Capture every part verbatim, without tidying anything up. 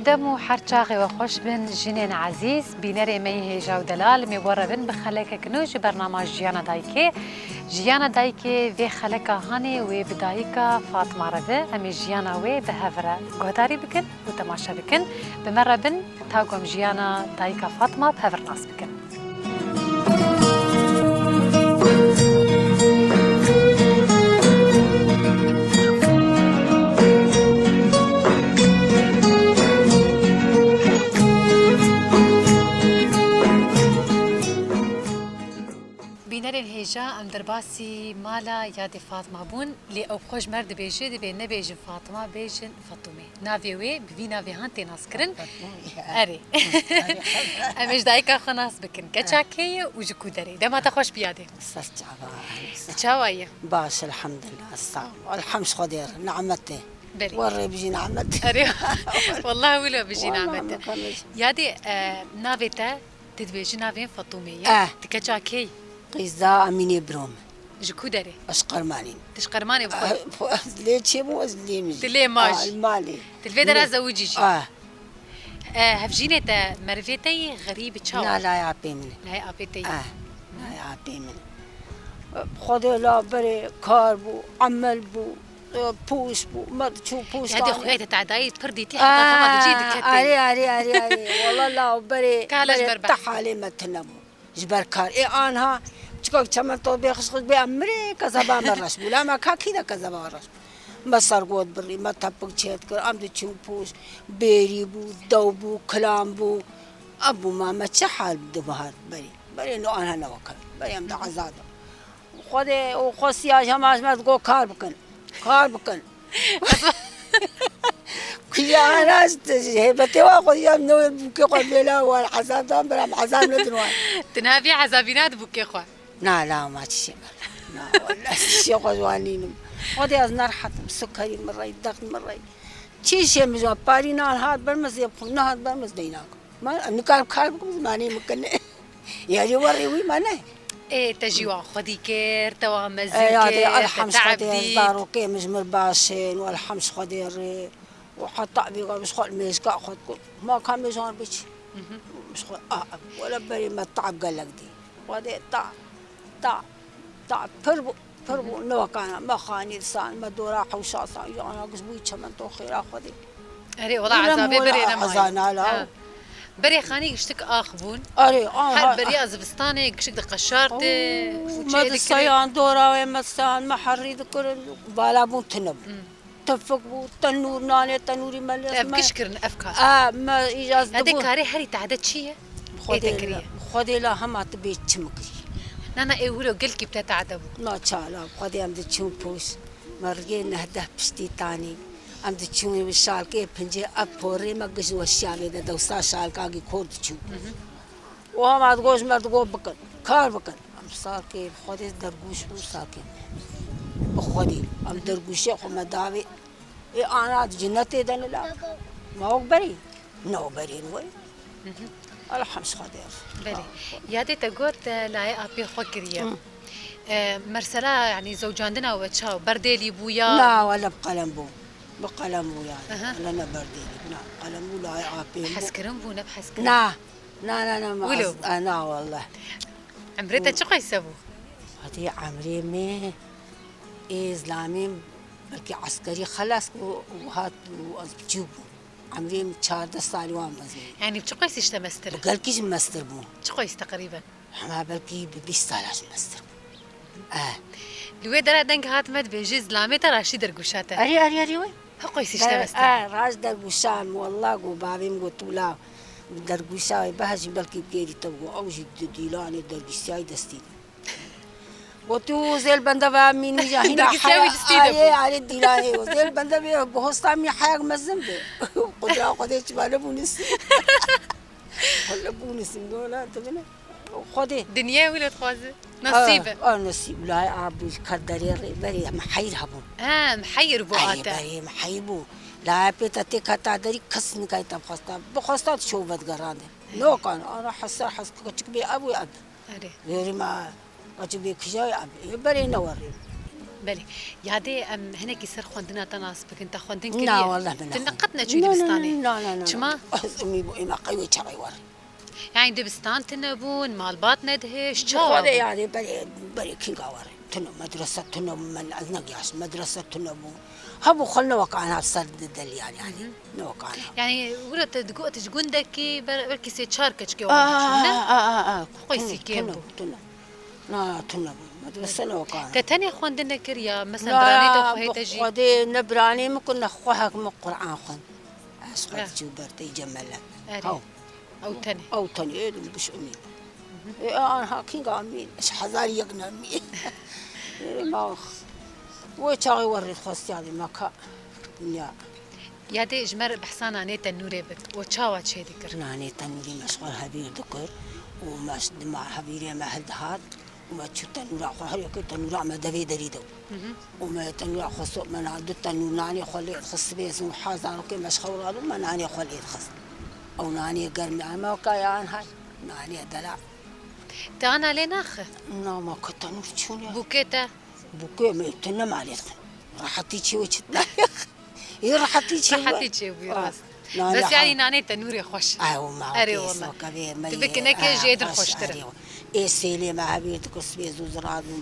Dem û her çaxê we xweş bin jinên ezîz, bînerê me yê hêja û delal, em ê we re bin bi xelekek nû ji bernama Jiyana Dayikê. Jiyana Dayikê vê xeleka hanê wê bi dayika Fatma re be. Em ê jiyana wê bi hev re guhdarî bikin û temaşe bikin. Bi me re bin ta ku em jiyana dayika Fatma bi hev re nas bikin. Bînerên hêja, em derbasî mala yadê Fatma bûn, lê ew xwe ji me re dibêje, divê nebêjin Fatma, bêjin Fatûmê. Navê wê bi vî navê han tê naskirin. Fatûmê, ya. Erê. Em ê ji dayika xwe nas bikin. Keça kê ye û ji ku derê? Dema te xweş bi yadê. Ser çava. Tu çawa yî? Baş, elhamdulillah, sağ ol. Elham ji Xwedê re, nimet e. Belê. Werê bijî nimet. Erê. Wallah wilo bijî nimet e. Yadê, e, navê te, tu dibêjî navê Fatûmê ye. Eh. Tu keça kê yî? Qîza Emînê biro min. Ji ku derê? Ez ji Qermanê me. Tu ji Qermanê bi xwe? Eh, ez lê çêbûm, ez lê min. Tu lê ma jî? Ah, malê. Tu li vê dera zewicî jî? Ah. E, hevjînê te merivê te yî, xerîb e, çawa? Na, layê apê min e. Layê apê te yî. Ah, layê apê min e. Xwedê la berê kar bû, emel bû, e, pûs bû, me diçû pûs. Ya dê xuyayê te tadayî pir dîtî, heta hema dicî diketê. Arê, arê, arê, arê. Wala la berê, berê te halê me tune bû. Ji ber kar. Ê anha çikak çemento bê xişxuş bê em mirê kezeba me reş bû. La me ka kî de kezeba reş bû. Me sergot birî, me tepik çêt kir, em diçûn pûş, bêrî bû, dew bû, kilam bû. Ev bû ma me çi hal dibihat berê. Berê no anha ne weke. Berê em di ezad in. Xwedê û xwestiya ji hema ji me digot kar bikin. Kar bikin. Kuya ana hêbetê wa xwe ya ne bûkê xwe bêla wan hesab dan bira hesab nedin wan. Tu navê hesabî nade bûkê xwe? Na la ma çi şey me. Na wala çi şey xwe ji wan nînim. Xwedê ez nerhat im, sukerî min rey, dext min rey. Çi şey min ji wan parî nan hat ber min zê pû, nehat ber min zeynak. Ma em nikarim kar bikim zimanê min kine. Yarî werî wî me ne. Ê, te jî wan xwedî kir, te wan mezin kir, te te'b dît. Elhemd Xwedê, zarokê min ji min baş in û elhemd Xwedê rê. Û heta vî wan ji xwe li mêjka xwe digot. Ma ka mêjan biçî. Ji xwe, a, a, wele berê me te'b gelek dî. Xwedê ta, ta, ta pir bû. Pir bû, ne wekana me xanî san, me dora hewşa san, ji ana giş bûyî çemento xêra Xwedê. Erê, wela ezabê berê nemaye. Ezana la. Ha. Berê xanî giştik ax bûn. Erê, aha. Her beriya zivistanê giştik diqeşartin û çê dikirin. Me di seyan dora wê me san, me herî dikirin, vala bûn tune bû. Hmm. Tifik bû, tenûr, nanê tenûrî me lê. Ev giş kirin, ev kar. A, me îcaz dibû. Edê karê herî tehde çi ye? Xwedê la, Xwedê la hema tu bê çi min kirî. Na, na, ê wilo gelkî bi te tade bû. Na çala, Xwedê em diçûn pûş. Me rigê neh deh piştî tanî. Em diçûn şalkê pincê ev porê me giş weşiya vê de dewsa şalkagî kor diçûn. Û hema digot ji me digot bikin, kar bikin. Em salkê bi Xwedê dergûş bû salkê. Bi Xwedê. Em dergûşê xwe me davê. Ê ana di cinnetê de nila. Ma wek berî. Ne wek berî wê. Elhemd Xwedê. Belê. Yadê te got, e, layê apê xwe kiriye. Hı. E, mesela, yanî zewcandina we çaw, berdêlî bû ya? Na, wele bi qelem bû. Bi qelem bû yani. Aha. Wele ne berdêlî bû, na. Qelem bû layê apê bû. Hezkirin bû, ne bi hezkirin? Na. Na, na, na, ma Wilo. Ez, a, na, wallah. Emrê te çi qayse bû? Hatî emrê me, ê zilamê belkî eskerî xelas bû û hat û ez biçûk bûm. Emrê min çardeh salî wan mezin. Yani çi qayse işte mestir? Bi gelkî jî mestir bû. Çi qayse teqrîben? Hema belkî bi bîst sala jî mestir bû. Eh. Li wê dera deng hat me dibêjî, zilamê te raştî dergûşa te. Erê, erê, erê, wê. Hiqoy sîşte Ber-, mestir. Eh, raş dergûşa min, wallah, got bavê min got, tu la dergûşa wê behecî belkî bigêrî te, got, ew jî di dîlanê dergîsiyayî destî de. Got, tu zêl bende ve mînî ya hîna Dergîsiya heya, wî destî de arê, bû. Arê dîlanê, got, zêl bende ve bi hosta mî heyak mezin be. Qudra Xwedê çima nebû nisî. Xwe nebû nisî, dola dibine. Xwedê. Dinyayê wilo dixwaze. Nasîb e. A, a, nasîb, layê abû ji ka derê rê berê em heyr hebûn. He, em heyr bû. Erê, ate. Berê em heyr bû. Layê pê te tê keta derî kes nikay te bixwesta. Bixwesta tu ço vedigerande. Nokan, ana hesar hes keçik bê ev û ev. Erê. Wêrî me keçik bê kijayê ev. Ê berê newerê. Belê. Yadê em hinekî ser xwendina te nas bikin. Te xwendin kiriye? Na, wallah min nexwend. Tu qet neçûyî dibistanê? Na, na, na, na. Çima? Ez umî bû, êma qey wê çaxê werin. Yani dibistan tune bûn, malbat nedihişt, çawa bû? Xwedê yani berê, berê kînga werin. Tune, medrese tune bû, min ez negiyaşt, medrese tune bû. Hebû xwe ne wek ana ser didel yani, yani. Hı hı. Ne wek ana. Yani wira te digot, tu ji gundekî ber-, belkî sê çar keçikê wan diçûn, ne? A, a, a, a. Qey sî kêm bû. Tune, tune. Na, tune bû. Medrese ne wek ana. Te tenê xwendin nekir ya, mesela biranê te xwehê te jî? Xwedê ne biranê min ku ne xwehek min Quran xwend. Ez xwe diçû ber tey cemele. Erê. Haw. Ew tenê. Ew tenê, êdim biş umî. Ê, anha kînga mîn, ji hezar yek ne mîn. Ê, ma, wê çaxê we rêxwestiya dê me ka dinya. Ya dê ji me re behsa nanê tenûrê bik. O çawa çê dikir? Nanê tenûrê me ji xwe hevîr dikir û me ji dima hevîrê me hildihat û me çû tenûra xwe, her yekê tenûra me devê derî de. Hı hı. Û me tenûra xwe so-, me na du tenûr nanê xwe lê dixist, sibê zû hezar û kê me ji xew radû, me nanê xwe lê dixist. Ew nanê germî, ema ka yan hay, nanê dela. Te ana lê naxi? Na, ma ku tenûr çûn ya. Bûkê te? Bûkê me tu nema lê dixin. Rehetî çê wê çi nayê. Ê rehetî çê wê. Rehetî çê bû, ha, rast. Bes yanî nanê tenûrê xweş. Ay, o ma erê wala. Tu bikinekê jê din xweştir e. Ê sêlê me hevîr dikir, sibê zû ziradû.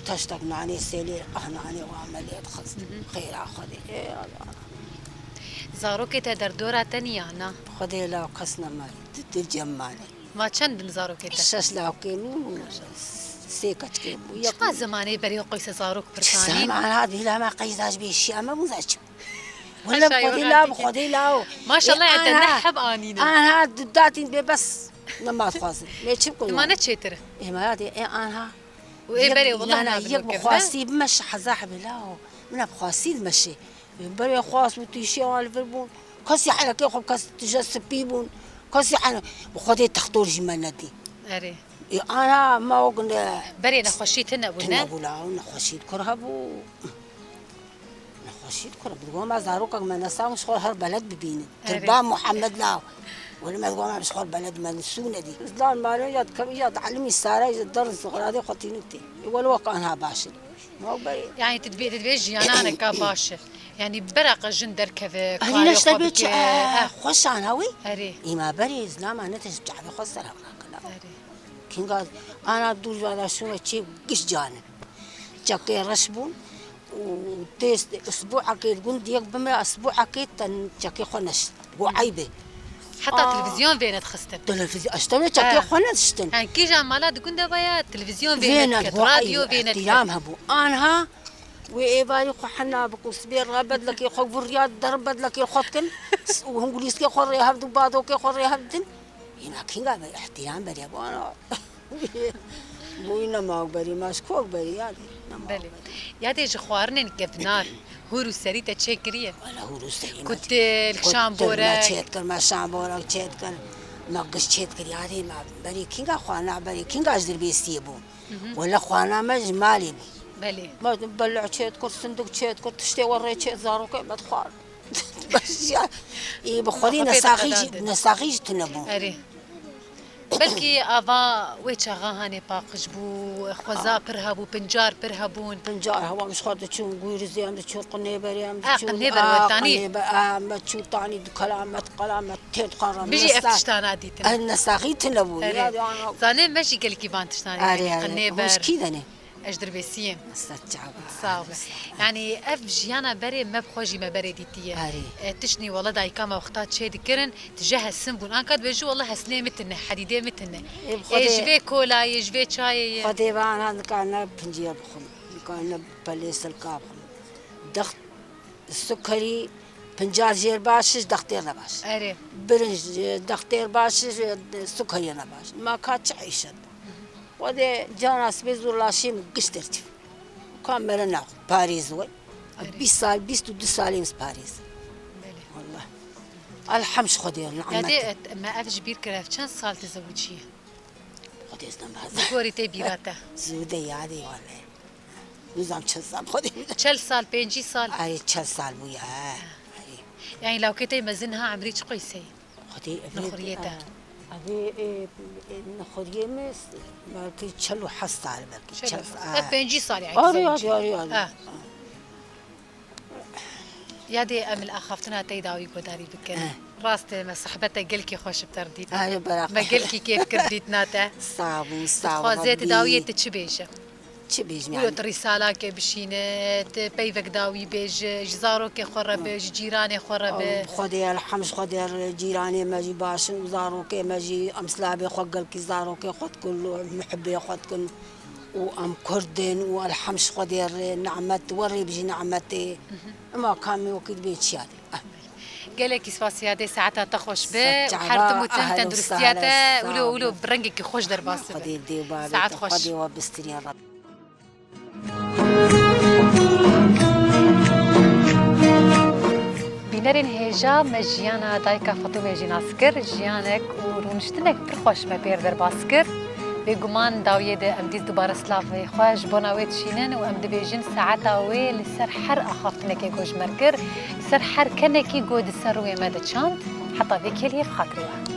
Teştek nanê sêlê, ah, nanê wa me lê dixist. Hı hı. Xêra Xwedê. Ê Allah. Zarokê te derdora te niya na? Xwedê la kes nema. Di dil cem mane. Ma çend bin zarokê te? Şeş lawkê min û sê keçikê bû. Çima zemanê berê xwe se zarok pirsanîn? Çi zeman hat, hîla me qeyza ji bê şiya me bû zaçim. Wele bi Xwedê la, bi Xwedê la o. Maşallah, ya te ne heb anîne. Anha datîn bê bes nema dixwazin. Mê çi bikin? Ema ne çêtir? Ema ya dê, e anha. Û ê berê wala na, na, yek bi xwastî bimeşe heza hebê la o. Mina bi xwastî dimeşe. Berê xwast bû, tîşiya wan li vir bûn. Kesî henekê xwe, kes tije spî bûn. Kesî hene-, bi Xwedê textor jî me nedî. Erê. Ê, ana, ma wek ne. Berê nexweşî tune bû, ne? Tune bû la, nexweşî dikur hebû. Nexweşî dikur hebû. Dixwama zarokek me nesabûn, ji xwe her beled bibînin. Erê. Tirba Muhammed la. Wele me dixwama ji xwe beled me nisû nedî. Zlan mare ya dikevî ya dielimî sare ya der zixradê xwe tînin tê. Ê, wele wek anha baş in. Ma berê. Yani tu dibê, tu dibê jiyananeka baş e. Yani bera qe jin derkeve, karê xwe bike. Erê, neşte bê çi, eh, xweşan ha wî? Erê. Îma berê zilama ne te ji çavê xwe ser hev nakina. Erê. Kinga ana dûr jana şûne çê giş canin. Çekê reş bûn û tê usbuakê li gund yek bime, usbuakê ten çekê xwe neşt. Go eyb e. Heta televîzyon vê nedixistin. Televîzyon, işte ne çekê xwe nediştin. Hen kîjan mala di gund de vaya televîzyon vê nediket, radyo vê nediket. Îhtîram hebû. Anha wê êvarî xwe hena bik û sibê re bedlekê xwe vurya, der bedlekê xwe dikin û hingulîskê xwe rê hev dû, badokê xwe rê hev didin. Îna kînga me îhtîram berê bû ana. Bûyî nema berî, ma ji ku berî yadê? Nema berî. Yadê ji xwarinên kevnar, hûr û serî te çê kiriye? Wala hûr û serî me. Kutil, şamborek. Me çê dikir, me şamborek çê dikir. Me giş çê dikir, yadê me berî kînga xwarina berî, kînga ji Dirbêsiyê bû. Hı hı. Wala xwarina me ji malê bû. Belê. Me belû çê dikir, sindik çê dikir, tiştê we rê çê zarokê me dixwar. Baş ya. Ê, bi xwedî nesaxî jî, nesaxî jî tune bû. Erê. Belkî ava wê çaxa hanê paqij bû, xweza pir hebû, pincar pir hebûn. Pincar hewa, em ji xwe diçûn, gûrizê em diçûn, qinêberê em diçûn. Qinêber we tanî? Qinêber, a, me çû tanî, dikela me, diqela me, tê dixwara. Bijî ev tiştana dîtin. Ev nesaxî tune bû. Erê. Ya, ya, ya. Zanê me jî gelkî van tiştanê, erê, yanî erê. Qinêber. Hûn ji kî denê? Ez Dirbêsiyê. Ser çava. Sağ ol. Yanî ev jiyana berê me bi xwe jî me berê dîtiye. Erê. E, tiştî wele dayika me wexta çê dikirin, tije hesin bûn. Anka dibêjî wele hesinê min tune, hedîdê min tune. Ê, bi Xwedê, ji vê kolayê, ji vê çayê ye. Xwedê ve ana nikane pinciye bixwin. Nikane pelê silka bixwin. Dext Sukerî pincar jêr baş, ji dextêr ne baş. Erê. Birinc, e, dextêr baş, e, sukerî ne baş. Ma ka çi îşet? Xwedê cana sibê zû laşê min giş derçiv. Ka mele nax, parêz we. Erê. Bîst sal, bîst û du salê min parêz. Belê. Wallah. Elhem ji Xwedê, nimet. Yadê, e, me ev ji bîr kir, ev çend sal tizewiciyê? Xwedê ez nemaz. Gorî tê bîra te. Zû de yadê wale. Nizam çend sal xwedê. Çel sal, pêncî sal. Ay, çel sal bû ya. Ay. Yani lawkê te mezin ha, emrî çi qeysey? Xwedê evlê. Nixuriyê te. Vê, e, e, nexweriyê me belkî çel û heft sal, belkî çel, çel. Ev pêncî sal yani. Arî, arî, arî, arî. Ya dê em li axaftina te dawî guhdarî bikin. Eh. Rast e, me sohbete gelkî xweş bi te re dît. Arî, bera. Me gelkî kêf kir dîtina te. Sağ bû, sağ bû. Dixwazê ti dawiyê ti çi bêje? Çi bêjim Wilo yani? Tu rîsalakê bişîne, ti peyvek dawî bêje, ji zarokê xwe re be, ji cîranê xwe re be. Xwedê elhem ji Xwedê re cîranê me jî baş in û zarokê me jî em silabê xwe gelkî zarokê xwe dikin û muhibbê xwe dikin û em kurd in û elhem ji Xwedê re nimet werê bijî nimetê. Ema kamê wekî dibê çiya dê. Gelekî spas ya dê saeta te xweş be Ser û çava, her tim û tim ehel û tenduristiya sahel, te sağ wilo wilo olun. bi rengekî xweş derbas bibe. Xwedê dê û bavê Saet te, xweş. Xwedê we bistirî ya Reb. Bînerên hêja me jiyana dayika Fatûmê jî nas kir. Jiyanek û rûniştinek pir xweş me pêr derbas kir. Bêguman dawiyê de em dîs dubare silavê xwe ji bona wê dişînin û em dibêjin saeta wê li ser her axaftinekê ku ji me re kir, li ser her kenekî ku di ser rûyê me de çand, heta vê kêliyê bi xatirê we.